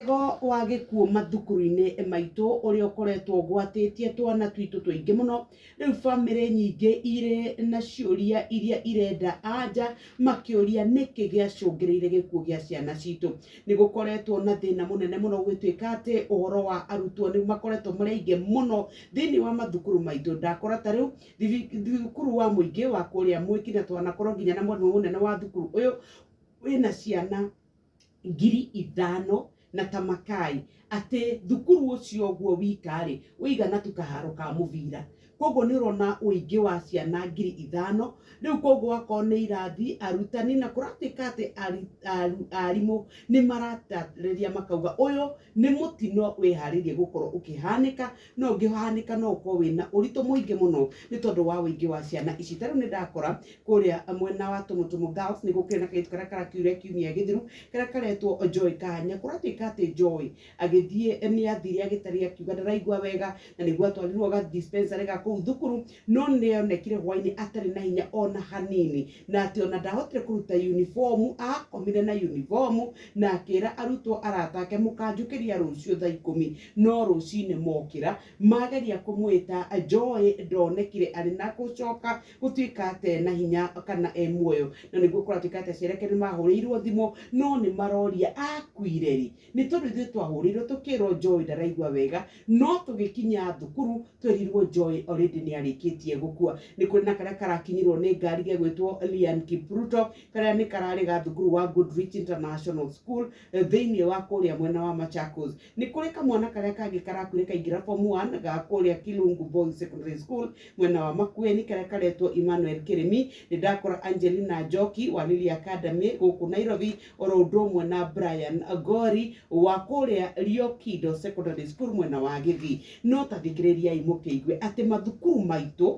Mũtego wa gĩkuũ mathukuru-inĩ maitũ ũrĩa ũkoretwo ũgwatĩtie twana twitũ tũingĩ mũno. Rĩu bamĩrĩ nyingĩ irĩ na ciũria iria irenda anja makĩũria nĩkĩ gĩacũngĩrĩire gĩkuũ gĩa ciana citũ. Nĩ gũkoretwo na thĩna mũnene mũno gũgĩtuĩka atĩ ũhoro wa arutwo nĩ makoretwo marĩ aingĩ mũno thĩinĩ wa mathukuru maitũ. Ndakora ta rĩu thukuru wa mũingĩ wa kũrĩa Mwiki na twanakorwo nginya na mwarimũ mũnene wa thukuru ũyũ wĩna ciana 5000 na tamakai atĩ thukuru ũcio ũguo wika-rĩ ũigana tu kaharo ka mũbira. Koguo nĩ ũrona ũingĩ wa ciana 5000. Rĩu koguo akorwo nĩ irathi, arutani, na kũratuĩka atĩ arimũ nĩ maratarĩria makauga ũyũ nĩ mũtino wĩharĩirie gũkorwo ũkĩhanĩka, no ũngĩhanĩka no ũkorwo wĩna ũritũ mũingĩ mũno nĩ tondũ wa ũingĩ wa ciana ici. Ta rĩu nĩ ndakora kũrĩa mwena wa Tumutumu Girls nĩ gũkĩrĩ na kairĩtu karĩa karakuire kiumia gĩthiru karĩa karetwo Joy Kahanya. Kũratuĩka atĩ Joy agĩthiĩ nĩ athire agĩtarĩria akiuga ndaraigua wega na nĩguo atwarirwo ga dispensary ga kũu thukuru, no nĩ onekire hwainĩ atarĩ na hinya ona hanini, na atĩ ona ndahotire kũruta uniform, akomire na uniform na akĩra arutwo arata ake mũkanjũkĩria rũciũ thaa 10, no rũcinĩ mokĩra mageria kũmwĩta Joy ndonekire arĩ na gũcoka gũtuĩka atĩ na hinya kana e muoyo, na nĩguo kũratuĩka atĩ aciari ake nĩ mahũrĩirwo thimũ no nĩ maroria akuire rĩ, nĩ tondũ ithuĩ twahũrĩirwo tũkĩrwo Joy ndaraigua wega, no tũgĩkinya thukuru twerirwo Joy already nĩ arĩkĩtie gũkua. Nĩ kũrĩ na karĩa karakinyirwo nĩ ngari gegwĩtwo Lian Kipruto, karĩa nĩ kararĩ ga thukuru wa Goodrich International School thĩinĩ wa kũrĩa mwena wa Machakos. Nĩ kũrĩ kamwana karĩa kangĩ karakuire kaingĩra form 1 ga kũrĩa Kilungu Boys Secondary School mwena wa Makueni karĩa karetwo Emmanuel Kĩrĩmi. Nĩ ndakora Angelina Njoki wa Lily Academy gũkũ Nairobi, oro ũndũ ũmwe na Brian Gori wa kũrĩa Riokindo Secondary School mwena wa Gĩthii. No ta thikĩrĩriai mũkĩigue atĩ mathukuru maitũ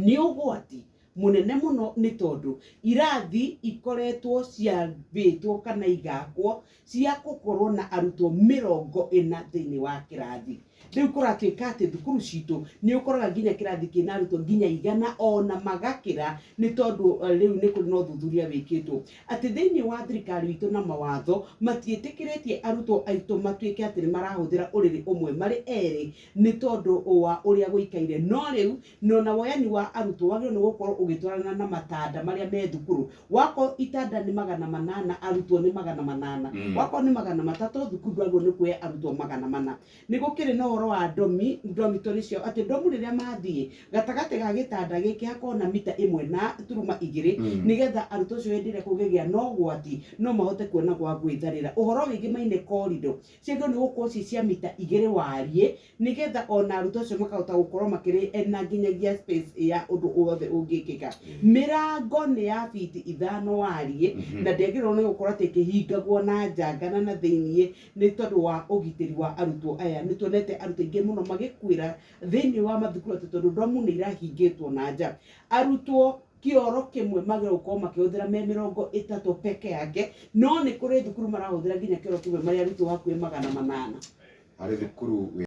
nĩ ũgwati mũnene mũno, nĩ tondũ irathi ikoretwo ciambĩtwo kana igakwo cia gũkorwo na arutwo 40 thĩinĩ wa kĩrathi. Rĩu kũratuĩka atĩ thukuru citũ nĩ ũkoraga nginya kĩrathi kĩna arutwo nginya 100 ona magakĩra, nĩ tondũ rĩu nĩ kũrĩ na ũthuthuria wĩkĩtwo atĩ thĩinĩ wa thirikari witũ na mawatho matiĩtĩkĩrĩtie arutwo aitũ matuĩke atĩ nĩ marahũthĩra ũrĩrĩ ũmwe marĩ erĩ nĩ tondũ wa ũrĩa gũikaire. No rĩu nona woyani wa arutwo wagĩrĩirwo nĩ gũkorwo ũgĩtwarana na matanda marĩa me thukuru. Wakorwo itanda nĩ 800, arutwo nĩ 800. Wakorwo nĩ 300, thukuru ndwagĩrĩirwo nĩ kuoya arutwo 400. Nĩ gũkĩrĩ na ũhoro wa ndomi, dormitory ciao, atĩ ndomu rĩrĩa mathiĩ gatagatĩ ga gĩtanda gĩkĩ hakorwo na mita ĩmwe na turuma igĩrĩ, nĩgetha arutwo acio hĩndĩ ĩrĩa kũngĩgĩa na ũgwati no mahote kuona gwa gwĩtharĩra. Ũhoro wĩgĩmaine corridor ciagĩrĩirwo nĩ gũkorwo ciĩ cia mita 2 wariĩ, nĩgetha ona arutwo acio makahota gũkorwo makĩrĩ na nginyagia space ya ũndũ wothe ũngĩkĩka. Mĩrango nĩ ya biti 5 wariĩ, na ndĩagĩrĩirwo nĩ gũkorwo atĩ ĩkĩhingagwo na nja kana na thĩiniĩ, nĩ tondũ wa ũgitĩri wa arutwo aya. Nĩ tuonete arutwo aingĩ mũno magĩkuĩra thĩiniĩ wa mathukuru atĩ tondũ ndomu nĩ irahingĩtwo na nja. Arutwo kĩoro kĩmwe magĩrĩirwo gũkorwo makĩhũthĩra me 30 peke yake, no nĩ kũrĩ thukuru marahũthĩra nginya kĩoro kĩmwe marĩ arutwo hakuhĩ 800. Harĩ thukuru.